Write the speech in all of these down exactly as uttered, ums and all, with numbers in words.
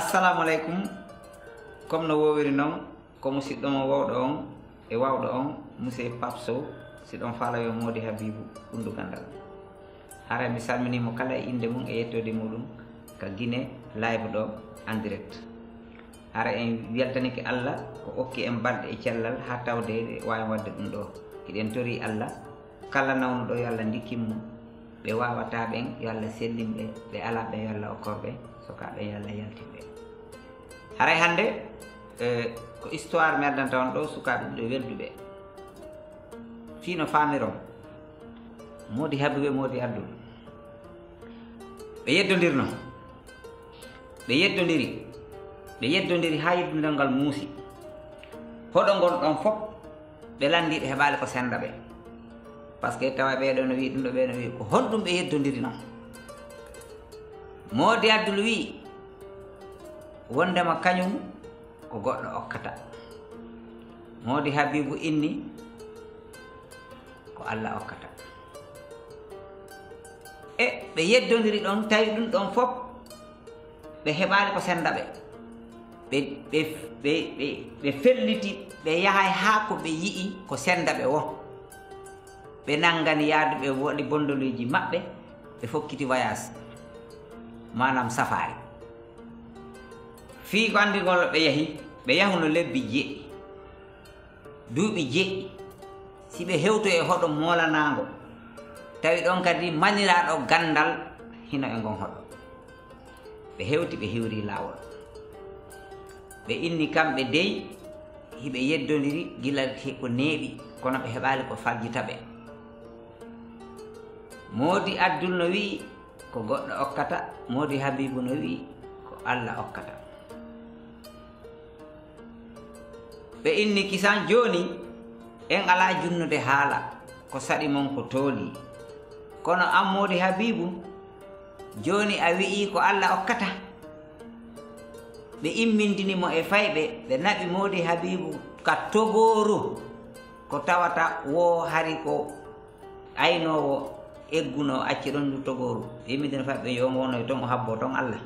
Assalamu aleykum. Comme no woowiri noon, ko musiɗɗo mo wowɗo on e wawɗo on, Monsieur Pape Sow, si ɗon faala yo Moodi Habibu ɓunndu ganndal. Haray mi salminiimo kala e innde mum e yettoode muɗum ka Guinée live ɗo en direct. Hara en weltanike Allah ko okki en balɗe e cellal haa tawde waawi waɗde ɗum ɗo. Hiɗen torii Allah kala nawnuɗo yo Allah ndikkin mo, ɓe waawataa ɓen yo Allah sellin ɓe, ɓe alaa ɓen yo Allah okkor ɓe, sokaaɓe yo Allah yaltin ɓe. Haray hannde, eh, ko histoire mi addanta on ɗo, sukaaɓe ɗiɗo welduɓe. Fii no faamiron, Moodi Habibu e Moodi Abdul. Ɓe yeddondirno. Ɓe yeddondiri. Ɓe yeddondiri haa yeddondiral ngal muusi. Hoɗo ngol ɗon fof, ɓe lanndii ɓe heɓaali ko sennda ɓe. Parce que tawa ɓee ɗoo no wi'i ɗum ɗoo, ɓee no wi'i ko honɗum ɓe yeddondiri noon. Moodi Abdul wi'i wonndema kañum ko goɗɗo okkata. Moodi Habibu inni ko Allah okkata. E ɓe yeddondiri ɗon, tawi ɗum ɗon fof ɓe heɓaali ko sennda ɓe. Ɓe, ɓe, ɓe, ɓe, ɓe felliti, ɓe yahay haa ko ɓe yi'i ko sennda ɓe woo. Ɓe nanngani yaadu, ɓe waɗi bondoliiji maɓɓe, ɓe fokkiti voyage, maanaam safaari. Fii ko anndi ngol ɓe yahi, ɓe yahuno lebbi jeeɗi. Duuɓi jeeɗi, si ɓe hewtoyi e hoɗo moolanaango, tawi ɗon kadi maniraaɗo ganndal hino e ngon hoɗo. Ɓe hewti, ɓe hiwri laawol. Ɓe inni kamɓe dey, hiɓe yeddondiri gila he ko neeɓi, kono ɓe heɓaali ko faljita ɓe. Moodi Abdul no wi'i ko goɗɗo okkata, Moodi Habibu no wi'i ko Allah okkata. Ɓe inni kisan jooni, en alaa junnude haala, ko saɗi mon ko tooli. Kono an Moodi Habibu, jooni a wi'ii ko Allah okkata. Ɓe immindini mo e fayɓe, ɓe naɓi Moodi Habibu ka togooru, ko tawata woo hari ko aynoowo egguno acci ɗon ndu togooru. Ɓe immindini fayɓe yo on wono e ton, o habbo ton Allah.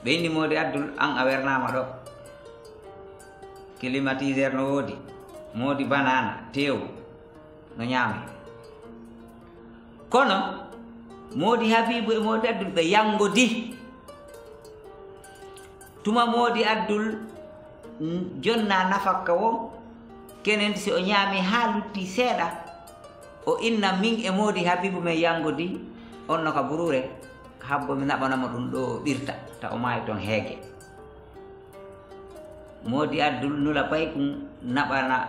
Ɓe inni Moodi Abdul, an a wernaama ɗo. Climatiseur no woodi, Moodi banana, teewu, no ñaamee. Kono Moodi Habibu e Moodi Abdul ɓe yanngodi. Tuma Moodi Abdul n-, jonna nafakka wo, kenen si o ñaami haa lutti seeɗa, o inna min e Moodi Habibu men yanngodi, on no ka buruure, habbo mi naɓana mo ɗum ɗo ɓirta, ta o maayi toon heege. Moodi Abdul nula paykun naɓana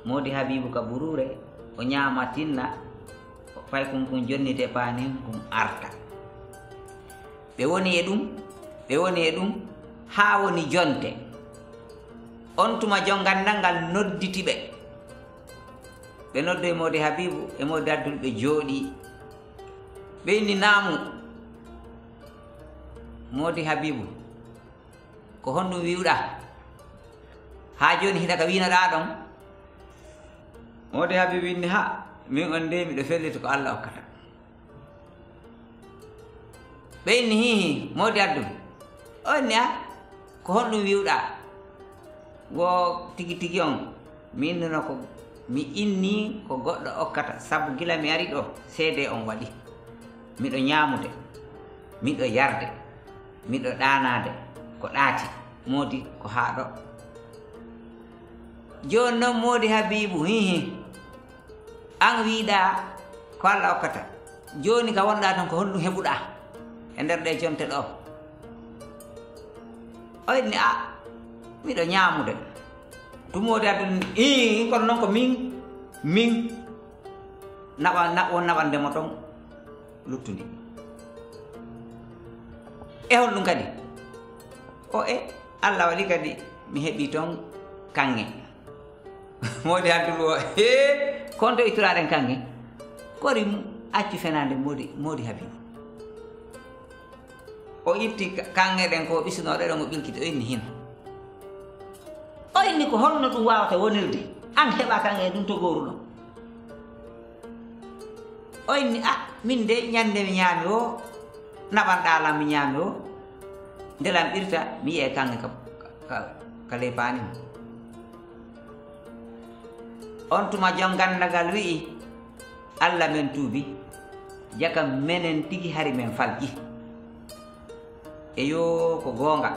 Moodi Habibu ka buruure, o ñaama tinna, paykun kun jonnite paanin kun arta. Ɓe woni e ɗum, ɓe woni e ɗum, haa woni jonte. On tuma jon ganndal ngal nodditi ɓe. Ɓe noddoyi Moodi Habibu e Moodi Abdul ɓe jooɗii. Ɓe inni naamu. Moodi Habibu, ko honɗum wi'uɗaa? Haa jooni hiɗa ka wi'inoɗaa ɗon? Moodi Habibu inni, ha, min on dey miɗo felliti ko Allah okkata. Ɓe inni, hihi, Moodi Abdul. O inni, a, ko honɗum wi'uɗaa? Wo tigi tigi on, mi innuno ko, mi inni ko goɗɗo okkata, sabu gila mi ari ɗo, seede on waɗi. Miɗo ñaamude, miɗo yarde, miɗo ɗaanaade, ko ɗaati, Moodi ko haa ɗo. Jooni non Moodi Habibu, hihi, an wi'uɗaa ko Allah okkata. Jooni ka wonɗaa ton ko honɗum heɓuɗaa e nder ɗee jonte ɗo? O inni, a, miɗo ñaamude. Tuma Moodi Abdul, ii, kono non ko min, min naɓa, na-, won naɓande mo ton luttundi. E honɗum kadi? O e, Allah waɗi kadi mi heɓi ton kaŋŋe. Moodi Abdul o, hee, konto itturaɗen kaŋŋe. Kori mu accu fenaande Moodi, Moodi Habibu. O itti ka-, kaŋŋe ɗen ko ɓisunoɗe ɗon o ɓilkiti, o inni hino. O inni ko honno ɗum waawata wonirde? An heɓa kaŋŋe ɗum to gooruɗo. O inni, a, min de ñande mi ñaami o, naɓanɗaa lan mi ñaami o, Nde lamɓirta, mi yi'ay kaŋŋe ka, ka, ka leepaani mo. On tuma jom ganndagal wi'i, "Alla men tuubi, jaka menen tigi hari men falƴi." Eyoo, ko goonga.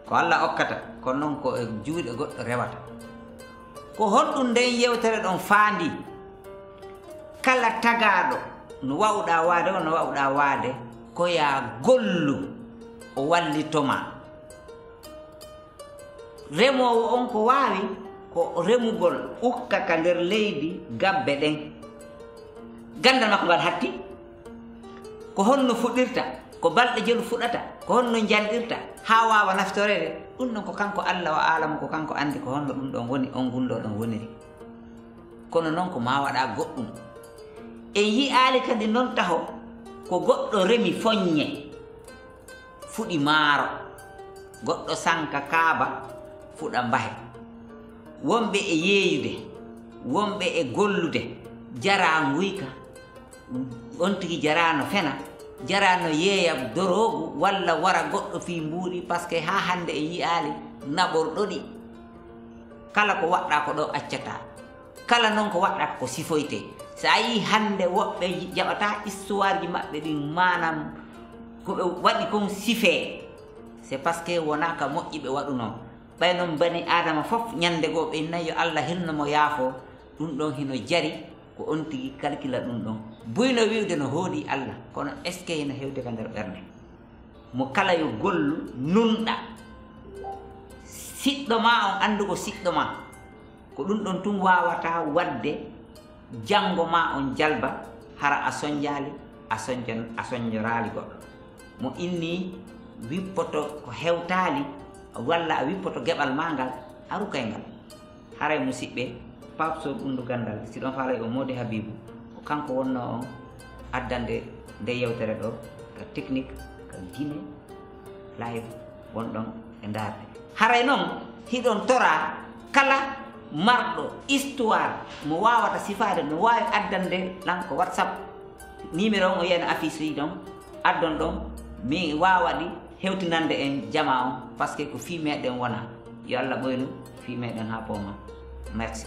Ko Alla okkata, ko noon ko e juuɗe goɗɗo rewata. Ko honɗum nden yewtere ɗon faandi? Kala tagaaɗo no wawɗaa waade, no wawɗaa waade, ko yaa gollu, o wallito ma. Remoowo on ko waawi ko remugol ukka ka nder leydi gabbe ɗen. Ganndal makko ngal hatti. Ko honno fuɗirta, ko balɗe jelu fuɗata, ko honno njanɗirta, haa waawa naftoreede, ɗum ɗon ko kanko Alla wa aalamu, ko kanko anndi ko honno ɗum ɗon woni, on gunndoo ɗon woniri. Kono noon ko maa waɗa goɗɗum. En yi'aali kadi noon taho ko goɗɗo remi foññe, fuɗi maaro, goɗɗo sanka kaaba, fuɗa mbahe. Wonɓe e yeeyude, wonɓe e gollude, jaraa nguyka, on tigi jaraano fena, jaraano yeeya doroogu walla wara goɗɗo fii mbuuɗi, parce que haa hannde en yi'aali naɓorɗo ɗi. Kala ko waɗɗaa ko ɗo accataa. Kala noon ko waɗɗaa ko sifoytee. So a yii hannde woɓɓe jaɓataa histoire ji maɓɓe ɗin, maanaam ko ɓe waɗi kon sifee, c'est parce que wonaa ka moƴƴi ɓe waɗunoo. Ɓay noon bani Aadama fof ñannde goo ɓe innay yo Alla hirno mo yaafoo, ɗum ɗon hino jari ko on tigi kalkila ɗum ɗon. Buyno wi'ude no hoodii Alla, kono est-ce que hino hewde ka nder ɓernde? Mo kala yo gollu nunɗa. Siɗɗo maa on anndu ko siɗɗo maa. Ko ɗum ɗon tun waawata waɗde janngo maa on jalba, hara a sonjaali, a sonjan-, a sonjoraali goɗɗo. Mo inni wippoto ko hewtaali, walla a wippoto geɓal maa ngal, a rukay ngal. Haray musiɓɓe, Pape Sow Ɓunndu Ganndal, si ɗon faalay o Moodi Habiibu, ko kanko wonnoo on addande nde yewtere ɗo, ka technique, ka Guinée Live wonɗon e ndaarde. Haray noon, hiɗon toraa kala marɗo histoire mo waawata sifaade, no waawi addande lan ko WhatsApp. Numéro on o yiyana affiche ɗon, addon ɗon, mi waawa ɗi hewtinande en jamaa on, parce que ko fii meɗen wona. Yo Alla ɓoynu fii meɗen haa pooma. Merci.